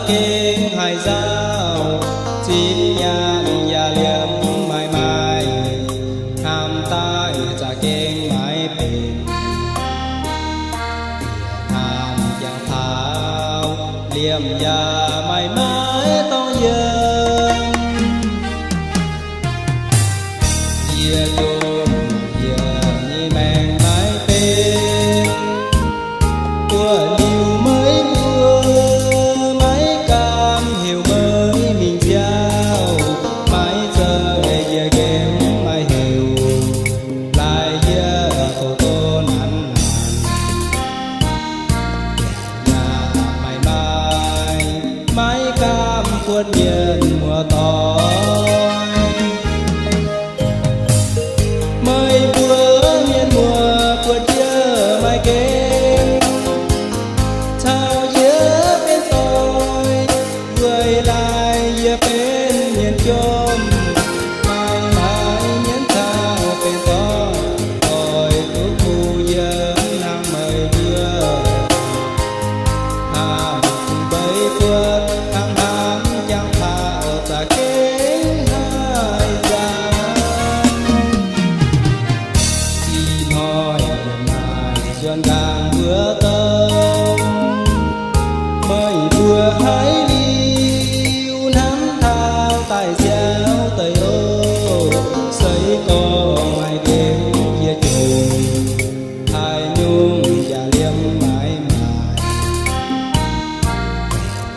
Gengh haaix nzauh, zinh nyaanh yaac liemh maiv maaih, hnamv daaih za'gengh maiv benx. Hnamv jangx taux, liemh yaac maiv maaih dorngx yiem. Yie jomc yie nyei maengc maiv benx, buoz-liuz meih mbuo maiv gamh heuc meih mingh nziaauc, maiv zeiz yie nqemh maiv heuc, laaix yie zoux doh nanc nanc. Yaac maiv maaih, maiv gamh buonv mienh muoz-doic. Meih mbuo mienh muoz buatc yie maiv nqemh, caux yie benx doic, weic laaix yie benx mienh jomc, maiv maaih mienh caux benx doic, doic duqv kuh yie hnangv meih mbuo. Hnamv mbeix buonv hnangv hnamv jangx taux za'gengh haaix nzauh. Ih hnoi yie maaih nzuonx nqaang mbuo douh, meih mbuo haiz liuz hnamv taux daaih siau deix oc. Se gorngv maiv nqemh yie jomc, haaix nyungc yaac liemh maiv maaih.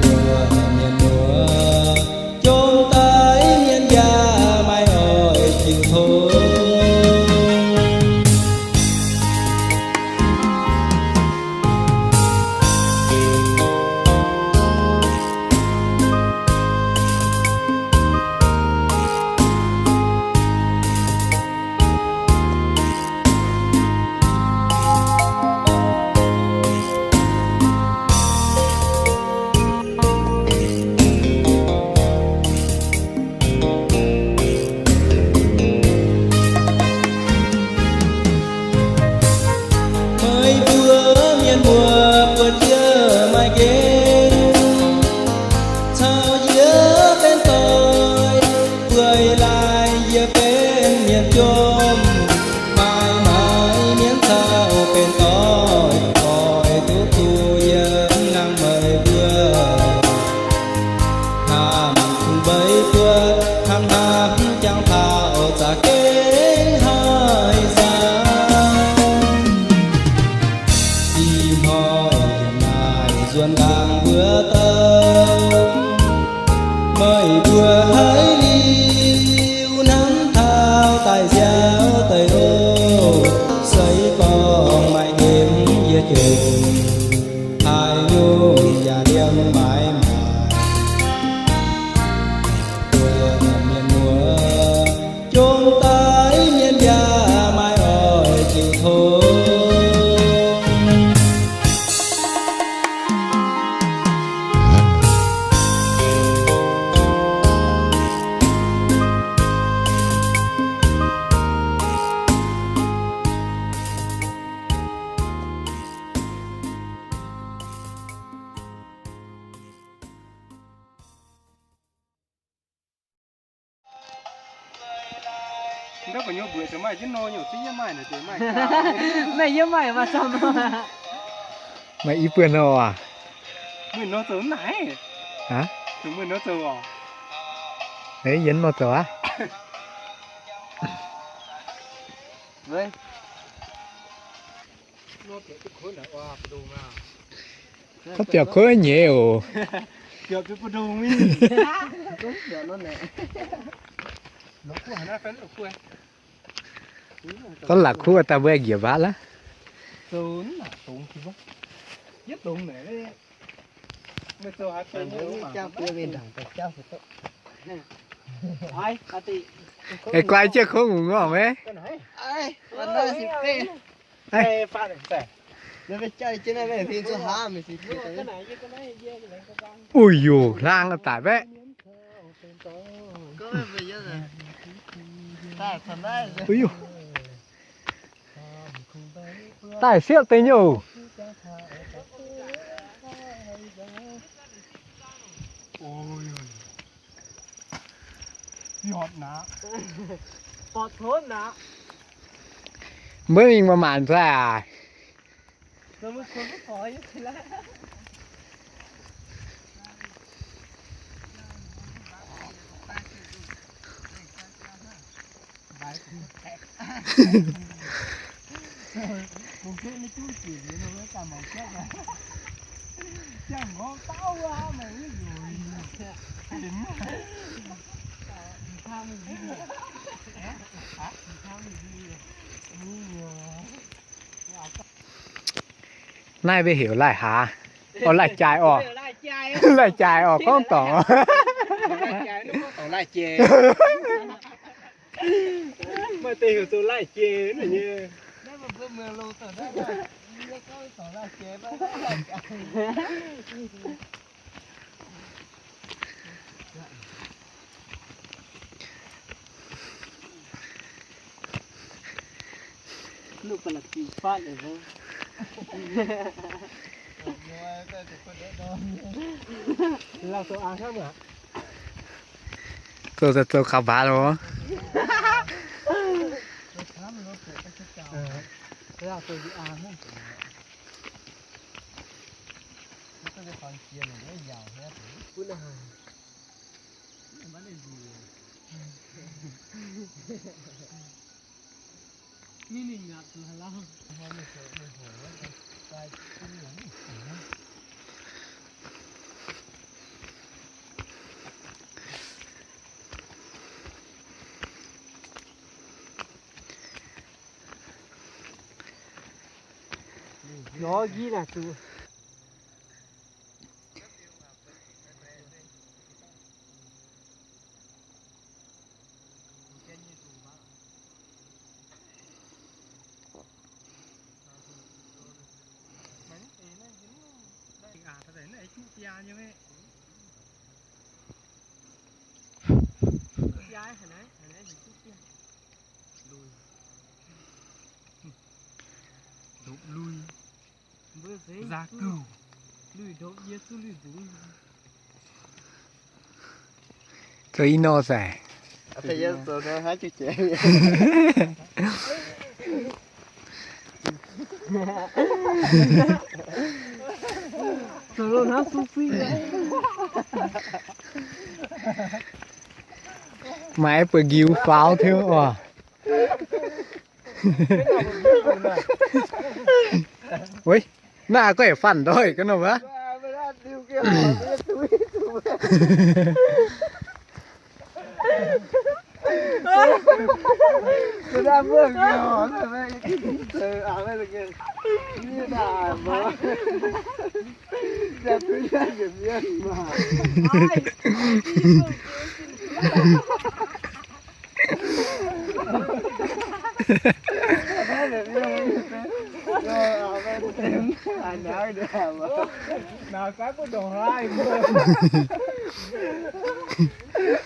Buonv mienh muoz jomc daaih, mienh yaac maiv oix jiu tong. Meih mbuo mienh muoz buatc yie maiv nqemh, caux yie benx doic, weic laaix yie benx mienh jomc, maiv maaih mienh caux benx doic, doic duqv kuh yie hnangv meih mbuo. Hnamv mbeix buonv hnangv hnamv jangx taux za'gengh haaix nzauh. Ih hnoi yie maaih nzuonx nqaang mbuo douh, meih mbuo haiz liuz hnamv taux daaih siau deix oc. Se gorngv maiv nqemh yie jomc, haaix nyungc yaac liemh maiv maaih. Buonv mienh muoz jomc daaih, mienh yaac maiv oix jiu tong. Naaiv yie maaih maah, maaih i buonc nor aac. Muonz nor zoux naaic. Aa, muonz nor zoux aac. Eix, yie nor zoux aqv. Gorngv biaux kuv nyei oc. Gorngv la'kuqv daaih mbuo njiec mbaatv laav. Eix, guai jienv kungx ngorc maiv? Uix yuc, hlang daic maiv? Uix yuc. Daaih siepv deix nyouh. Mbuo mingh maaih maanc fai aac? Naaiv mbuo heuc Laih Haax. Orv, Laih Jaaix orqc. Laih Jaaix orqc, gorngv dorngc. Maaih deix heuc zoux Laih Jiex nyei. Zoux, zoux kaux mbaatc loh. Nor nqi naaic zuqc. Lui. Za keuv. Zoux i nor zac. Maiv buatc ngiu faaux tiuv oc. Naaiv guaih fatv ndoih ga'nor wuov.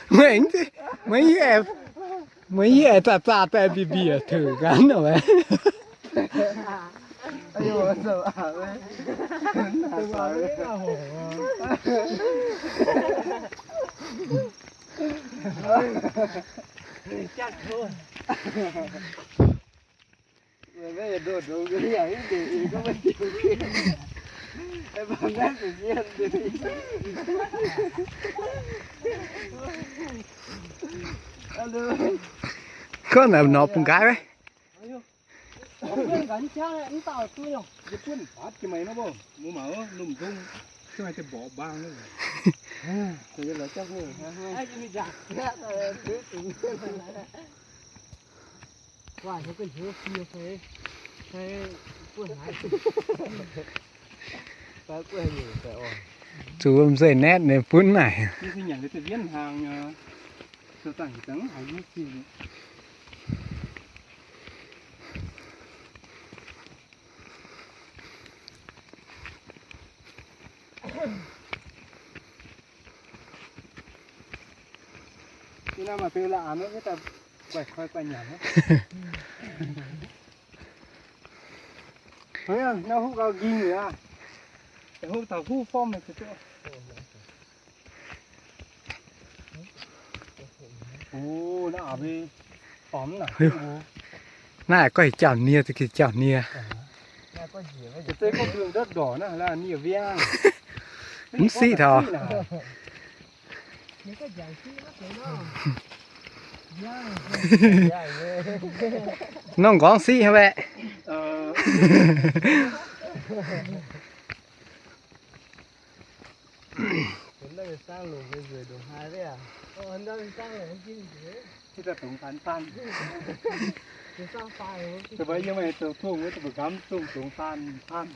Maiv, maiv hiuv, maiv hiuv aengx zaah zaah daaih mbiec mbiec tengx ganh nor. Kov naaic norqc bungx nqaai wuov. Zuqc m'zeiz naetv ninh funv naaic. Naaiv huv gauh nqing aqv. Huv taux huv form naaic. Naaiv gorngv heuc jauv nie, za'gengh jauv nie. Mv siqv taux. Nongh nqorngv siqv haic.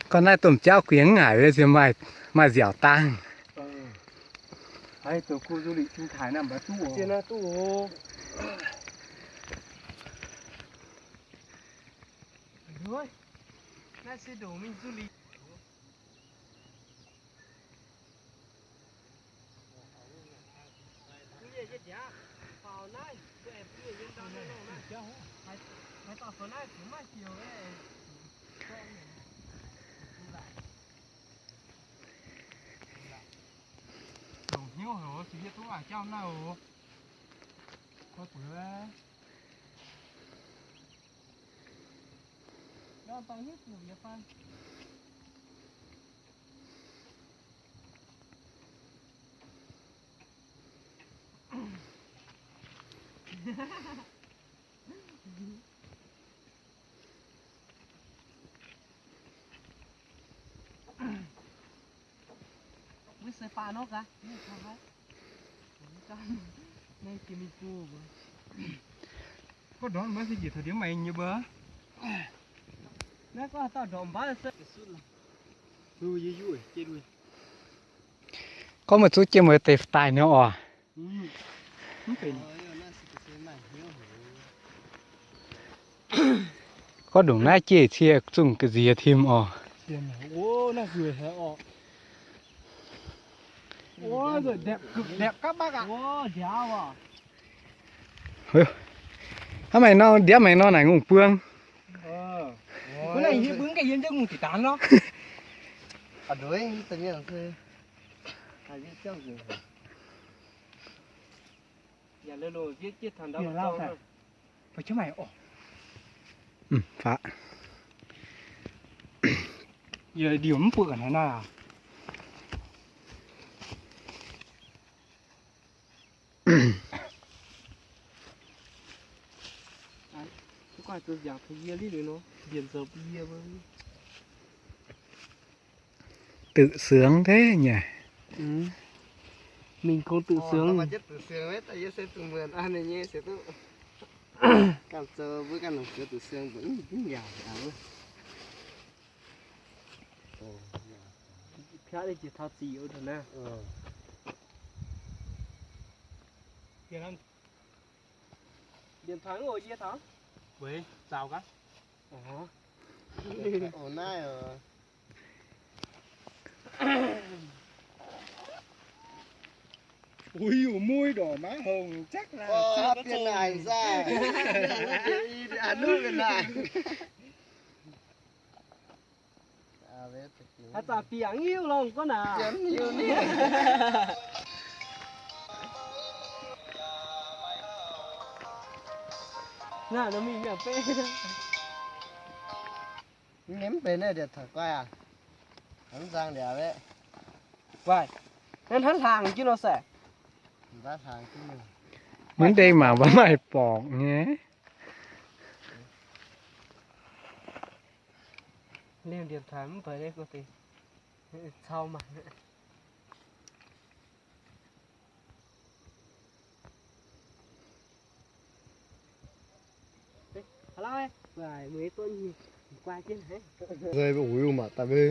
Gorngv naaiv domh jauv guiex ngaaic, maaih nziaauc dangh. Longc hnyouv haic, se yie duqv aac jauv naaiv oc. Koi buoz. Mbuo se faah nor gaax. Naaiv jiex mingh gu. Gorngv ndorm maiv se njiec taux ndiev maengx nyei mbuo. Naaiv gorngv dauh ndorm mbav se. Gorngv meih zuqv jienv meih deix daaih nor oc. Gorngv ndongc naaiv jiex cie zungh ga'nziex tim oc. Hnangv maaih nor, ndiev maengx nor naaic ngongh buang. Yie liuz mv buoqv ga'naaiv naaiv aac. Tự sướng thế nhỉ? Mình cũng tự sướng. Điện thoại ổ dưa thỏ. Quế, rào gắt. Ổ nai rồi. Ui dồi, môi đỏ má hồng chắc là chưa có chồng. Haaix zanc bieqc ngiuv longc guov naaic. Naaiv mingh mienh beiv. Mv benx naaiv điện thoại guai aac? Hnangv nzang liuz aqv. Guai, naaiv hnangv hlaangx jienv nor se. Mv deix mangc mbuo maaih borngc nyei. Liemh điện thoại mv benx naaiv guai deix cau mangc. Deix mbuo uix mangc daaih mbuo.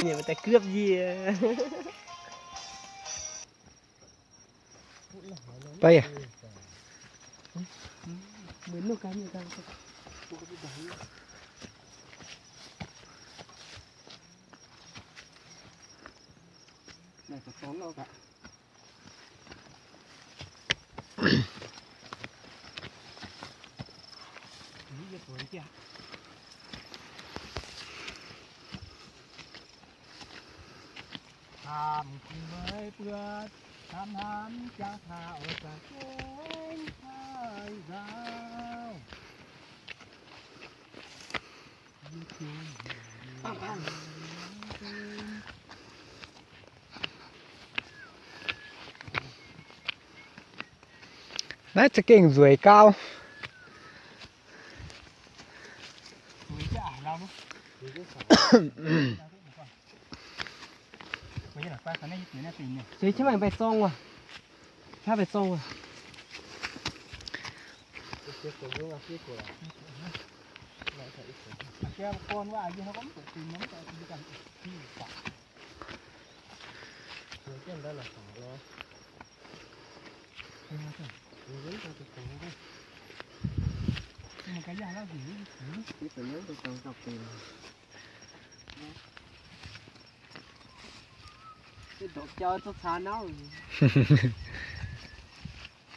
Mienh mbuo daaih gapv yie. Baiv yaac. Naaiv za'gengh nzueic gau. Seix qiemx mangc mbaih zorng wuov. Hnangv mbaih zorng wuov.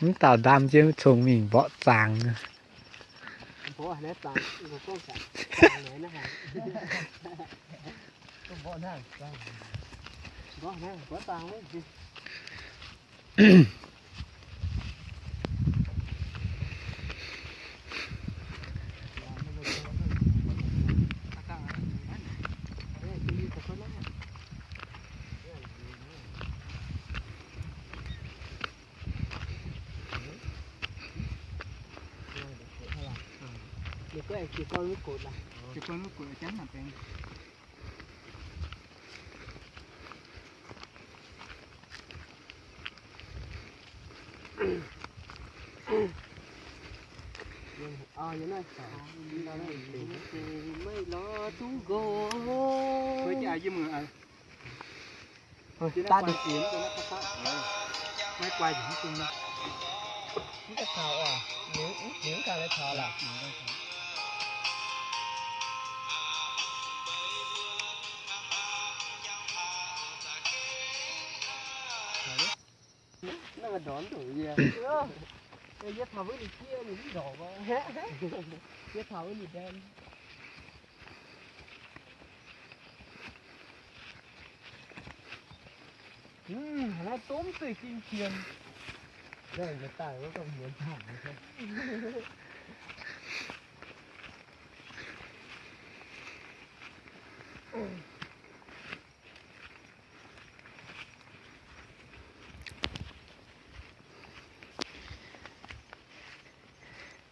Mv dauh ndaam jienv cong-mengh mborqv zaangc.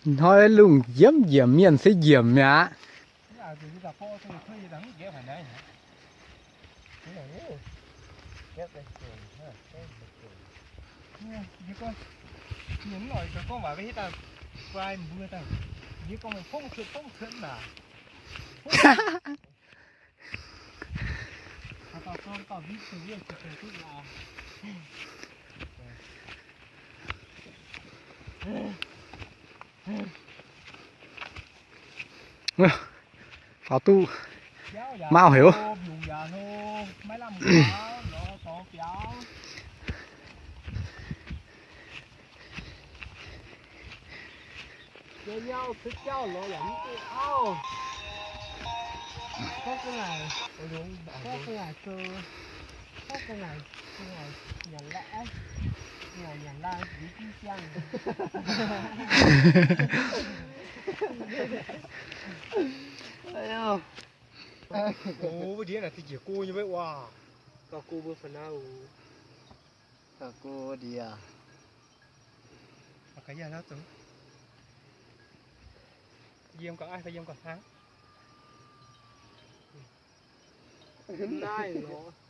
Hnoi lungh njiemv njiemc mienh se njiemc mi'aqv. Faaux duqv mauv heuc. Ov, ndiev naaic deix njiec go nyei maiv waac. Gauh go mbuo fa'nauv. Gauh go ndiev. Yiem gauh aiv, yiem gauh hnangv. Naaiv lorqc.